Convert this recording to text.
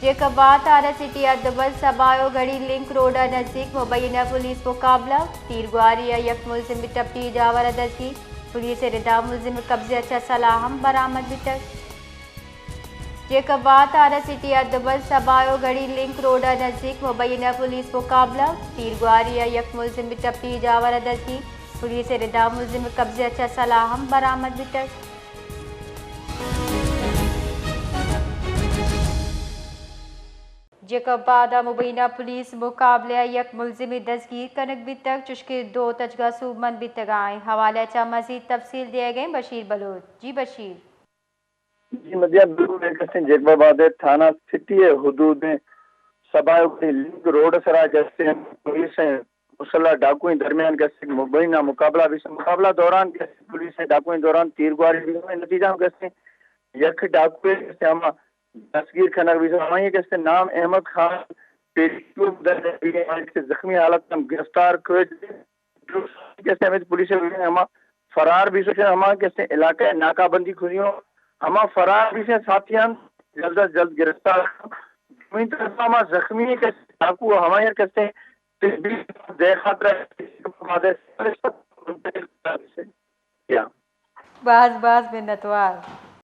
جیکب آباد تھانہ سٹی ء دوبل سبایو گڑھی لنک روڈ ء نزیک مبینہ پولیس مقابلہ، تیرگواری ء یک ملزم ٹپی جاور ء دزگیر، پولیس ء ردا ملزم ء قبضہ ء چہ سلاہ ہم برآمد بیتگ۔ جیکب آباد تھانہ سٹی ء دوبل سبایو گڑھی لنک روڈ ء نزیک مبینہ پولیس مقابلہ، تیرگواری ء یک ملزم ٹپی جاور ء دزگیر، پولیس ء ردا ملزم ء قبضہ ء چہ سلاہ ہم برآمد بیتگ۔ جیکب آباد ء مبینہ پولیس مقابلہ ء یک ملزمے دزگیر کنگ بیتگ، چشکہ دو تچگا سوبمند بیتگ ء آئی حوالہ ء چہ مزید تفصیل دیگ ء بشیر بلوچ۔ جی بشیر۔ جی مدیہ، بالکل ایک استیں جیکب آباد ء تھانہ سٹی ء حدود ء سبایو گڑھی لنک روڈ ء سرا کہ استیں پولیس ء مسلح ڈاکوئیں درمیان کہ استیں مبینہ مقابلہ بیثہ، مقابلہ دوران کہ استیں پولیس ء ڈاکوئیں دوران تیرگواری بیثہ، نتیجہ ہم کہ استیں یک ڈاکوئے کہ استیں ہما دستگیر کنگ بیثہ، ہمائی کہ استیں نام احمد خان پیریو بدل کہ زخمی حالت ہم گرفتار کت۔ کہ استیں ہمے پولیس ء ہما فرار بیثہ، ہما کہ استیں علاقہ ء ناکہ بندی کھزی ہوں، ہما فرار بیثہ ساتھیان جلد از جلد گرفتار۔ دومی طرف ہما زخمی کہ استیں ڈاکو ہمائی کہ استیں طبی دے خاطر یا۔ باز باز منتوار۔